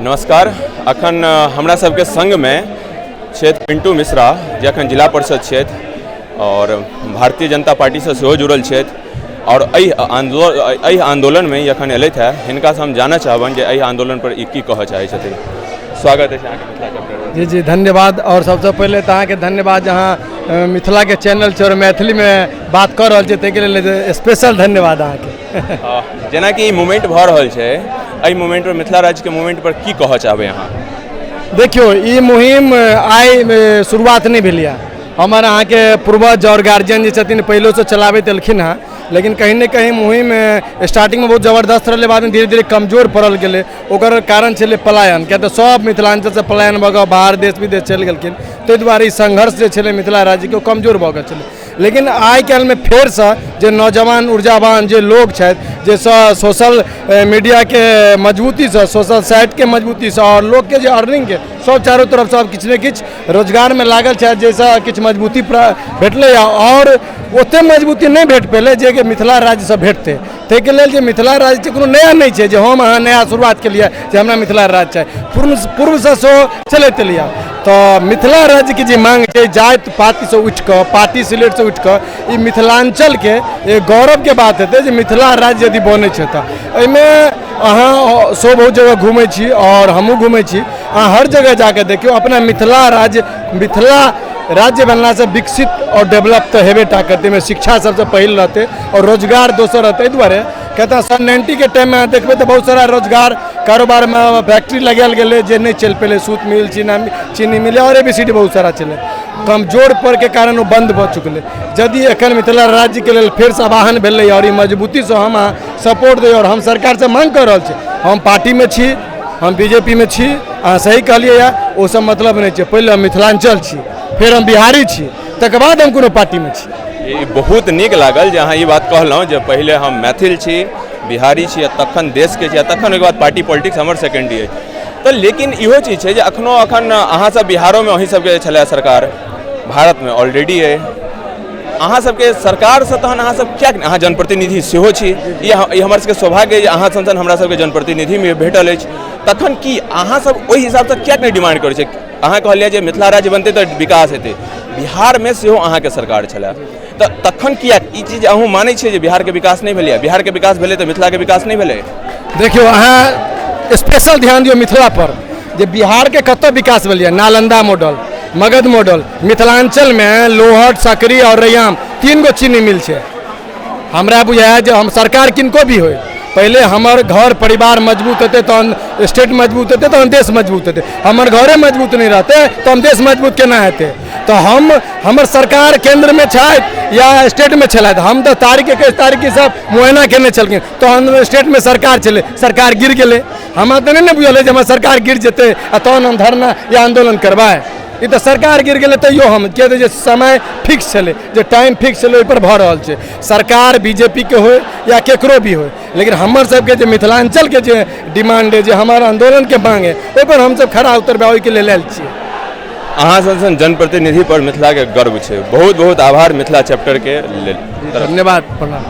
नमस्कार। अखन हमरा सबके संगमे छथि पिंटू मिश्रा, जे अखन जिला परिषद छथि और भारतीय जनता पार्टीसँ सेहो जुड़ल छथि और एहि आंदोलनमे ई अखन एलथि है। हिनकासँ हम जानऽ चाहबनि जे एहि आंदोलन पर ई की कहऽ चाहै छथिन। स्वागत अछि अहाँके मिथिला चैप्टर। जी जी धन्यवाद। और सबसँ पहिले तऽ अहाँके धन्यवाद जे अहाँ मिथिलाके चैनल छै और मैथिलीमे बात कऽ रहल छियै, ताहिके लेल स्पेशल धन्यवाद अहाँके। जेनाकि ई मूवमेंट भऽ रहल छै, एहि मूवमेंट पर, मिथिला राज्यके मूवमेंट पर की कहऽ चाहबै अहाँ? देखियौ, ई मुहिम आइ शुरुआत नहि भेल यऽ। हमर अहाँके पूर्वज और गार्जियन जे छथिन पहिलोसँ चलाबैत एलखिन हँ, लेकिन कहीं ने कहीं मुहिम स्टार्टिंगमे बहुत जबरदस्त रहलै, बादमे धीरे धीरे कमजोर पड़ल गेलै। ओकर कारण छलै पलायन, किया तऽ सब मिथिलाञ्चलसँ पलायन भऽ कऽ बाहर देश विदेश चलि गेलखिन। ताहि दुआरे ई संघर्ष जे छलै मिथिला राज्यके ओ कमजोर भऽ गेल छलै। लेकिन आइ काल्हिमे फेरसँ जे नौजवान ऊर्जावान जे लोक छथि, जे सोशल मीडियाके मजबूतीसँ, सोशल साइटके मजबूतीसँ और लोकके जे अर्निंगके सब चारू तरफ सब किछु ने किछु रोजगारमे लागल छथि, जाहिसँ किछु मजबूती भेटलै और ओते मजबूती नहि भेट पेलै जे कि मिथिला राज्यसँ भेटतै। ताहिके लेल जे मिथिला राज्य छै कोनो नया नहि छै जे हम अहाँ नया शुरुआत केलियै जे हमरा मिथिला राज्य चाही, पूर्वसँ सेहो चलैत एलैए। तऽ मिथिला राज्यके जे मांग छै जाति पातिसँ उठिकऽ, पार्टी सिलेटसँ उठिकऽ, ई मिथिलाञ्चलके एक गौरवके बात हेतै जे मिथिला राज्य यदि बनै छै तऽ एहिमे अहाँ सेहो बहुत जगह घुमै छी और हमहूँ घुमै छी। अहाँ हर जगह जाके देखियौ, अपना मिथिला राज्य, मिथिला राज्य बनलासँ विकसित और डेवलप तऽ हेबे टा करतै। एहिमे शिक्षा सबसँ पहिल रहतै और रोजगार दोसर रहतै। एहि दुआरे किया तऽ सन 90के टाइममे अहाँ देखबै तऽ बहुत सारा रोजगार कारोबारमे फैक्ट्री लगायल गेलै जे नहि चलि पेलै। सूत मिल, चीनी मिल और ABCD बहुत सारा चलै, कमजोर पड़के कारण ओ बन्द भऽ चुकलै। यदि एखन मिथिला राज्यके लेल फेरसँ आवाहन भेलै और ई मजबूतीसँ हम अहाँ सपोर्ट दै और हम सरकारसँ मांग कऽ रहल छी। हम पार्टीमे छी, हम बीजेपीमे छी, अहाँ सही कहलियै यऽ, ओ सब मतलब नहि छै। पहिले हम मिथिलाञ्चल छी, फेर हम बिहारी छी, तकर बाद हम कोनो पार्टीमे छी। ई बहुत नीक लागल जे अहाँ ई बात कहलहुँ जे पहिले हम मैथिल छी, बिहारी छी, आ तखन देशके छी, आ तखन ओहिके बाद पार्टी पॉलिटिक्स हमर सेकेंडरी अछि। तऽ लेकिन इहो चीज छै जे अखनो अखन अहाँ सब बिहारोमे अहीं सबके छलै सरकार, भारतमे ऑलरेडी अइ अहाँ सबके सरकारसँ, तहन अहाँ सब किएक, अहाँ जनप्रतिनिधि सेहो छी, ई हमर सबके सौभाग्य जे अहाँ सन सन हमरा सबके जनप्रतिनिधि भेटल अछि, तखन की अहाँ सब ओहि हिसाबसँ किएक नहि डिमांड करै छी? अहाँ कहलियै जे मिथिला राज्य बनतै तऽ विकास हेतै, बिहारमे सेहो अहाँके सरकार छलै, तऽ तखन किएक ई चीज अहूँ मानै छियै जे बिहारके विकास नहि भेलैए? बिहारके विकास भेलै तऽ मिथिलाके विकास नहि भेलै? देखियौ, अहाँ स्पेशल ध्यान दियौ मिथिला पर जे बिहारके कतऽ विकास भेलैए। नालंदा मॉडल, मगध मॉडल, मिथिलाञ्चलमे लोहट, सकरी और रैयाम 3 गो चीनी मिल छै। हमरा बुझाया जे हम सरकार किनको भी होइ, पहिले हमर घर परिवार मजबूत हेतै तहन स्टेट मजबूत हेतै, तहन देश मजबूत हेतै। हमर घरे मजबूत नहि रहतै तऽ हम देश मजबूत केना हेतै? तऽ हम हमर सरकार केन्द्रमे छथि या स्टेटमे छलथि, हम तऽ तारीख 21 तारीखके सब मुआयना केने छलखिन, तहन स्टेटमे सरकार छलै, सरकार गिर गेलै। हमरा तऽ नहि ने बुझल जे हमर सरकार गिर जेतै आ तहन हम धरना या आन्दोलन करबै। ई तऽ सरकार गिर गेलै तैयो हम किया तऽ जे समय फिक्स छलै, जे टाइम फिक्स छलै ओहिपर भऽ रहल छै। सरकार बीजेपीके होइ या केकरो भी होइ, लेकिन हमर सबके जे मिथिलाञ्चलके जे डिमांड अइ, जे हमर आन्दोलनके मांग अइ, ओहिपर हमसब खरा उतरबै, ओहिके लेल आयल छियै। अहाँ सन सन जनप्रतिनिधि पर मिथिलाके गर्व छै। बहुत बहुत आभार मिथिला चैप्टरके लेल। धन्यवाद, प्रणाम।